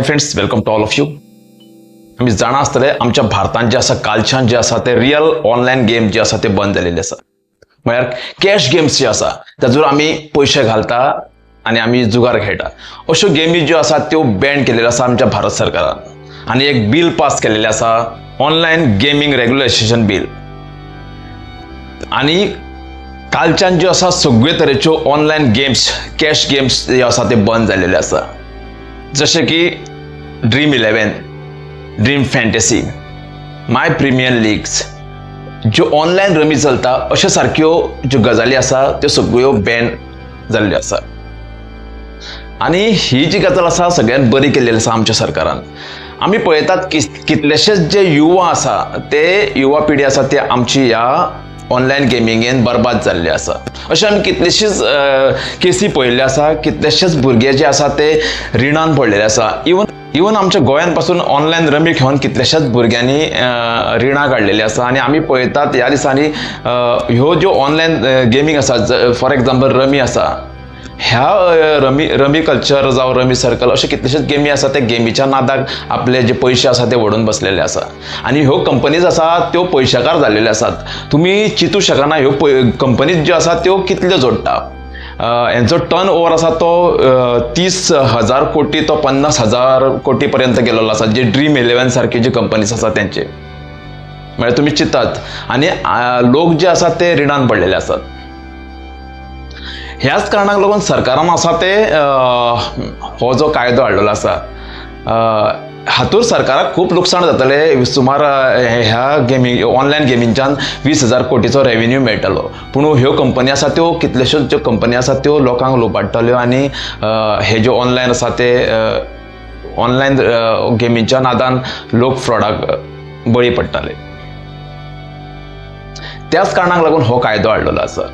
Friends, welcome to all of you. आमी जाणा आसतले, आमच्या भारतांत जे आसा, कालच्यान जे आसा ते रियल ऑनलायन गेम जे आसा ते बंद जालेले आसा. म्हळ्यार कॅश गेम्स जे आसा, ताजूर आमी पयशे घालता आनी आमी जुगार खेळटा, अश्यो गेमी ज्यो आसा त्यो बॅन केलेल्यो आसा आमच्या भारत सरकारान. आनी एक बील पास केलेलें आसा, ऑनलायन गेमींग रेग्युलेशन बील. आनी कालच्यान ज्यो आसा सगळे तरेच्यो ऑनलायन गेम्स, कॅश गेम्स जे आसा ते बंद जाल्लेले आसा, जशे की dream eleven, dream fantasy, my premier leagues, ज्यो ऑनलायन रमी चलता, अश्यो सारक्यो ज्यो गजाली आसा त्यो सगळ्यो बॅन जाल्ल्यो आसा. आनी ही जी गजाल आसा, सगळ्यात बरी केल्ली आसा आमच्या सरकारान. आमी पळयतात की कितलेशेच जे युवा आसा, ते युवा पिढी आसा, ते आमची ह्या ऑनलायन गेमिंगेन बरबाद जाल्ले आसा. अशें आमी कितलेशीच केसी पळयल्ल्यो आसा. कितलेशेच भुरगे जे आसा ते रिणान पडलेले आसा. इवन आमच्या गोंयान पासून ऑनलायन रमी खेळून कितल्याशाच भुरग्यांनी रिणां काडलेली आसा. आनी आमी पळयतात, ह्या दिसांनी ह्यो ज्यो ऑनलायन गेमींग आसा, फॉर एक्झाम्पल रमी आसा, ह्या रमी रमी कल्चर जावं रमी सर्कल, अशे कितलेशेच गेमी आसा, त्या गेमीच्या नादाक आपले जे पयशे आसा ते व्हडून बसलेले आसा. आनी ह्यो कंपनीज आसा त्यो पयशेकार जाल्लेल्यो आसात. तुमी चिंतू शकना, ह्यो कंपनीज ज्यो आसा त्यो कितल्यो जोडटा. हेंचो टर्न ओवर आसा तो 30,000 कोटी तो 50,000 कोटी पर्यंत गेलेलो आसा, जे ड्रीम इलेवन सारकी जी कंपनीज आसा तेंचे. म्हळ्यार तुमी चिंतात, आनी लोक जे आसात ते रिणान पडलेले आसात. ह्याच कारणाक लागून सरकारान आसा ते हो जो कायदो हाडलेलो आसा, हातूंत सरकाराक खूब लुकसाण जातलें. सुमार ह्या गेमींग, ऑनलायन गेमींच्यान 20,000 कोटीचो रेवेन्यू मेळटलो, पूण ह्यो कंपनी आसा त्यो, कितल्योश्योच ज्यो कंपनी आसा त्यो लोकांक लुबाडटल्यो. आनी हे ज्यो ऑनलायन आसा ते ऑनलायन गेमींच्या नादान लोक फ्रॉडाक बळी पडटाले. त्याच कारणाक लागून हो कायदो हाडलेलो आसा.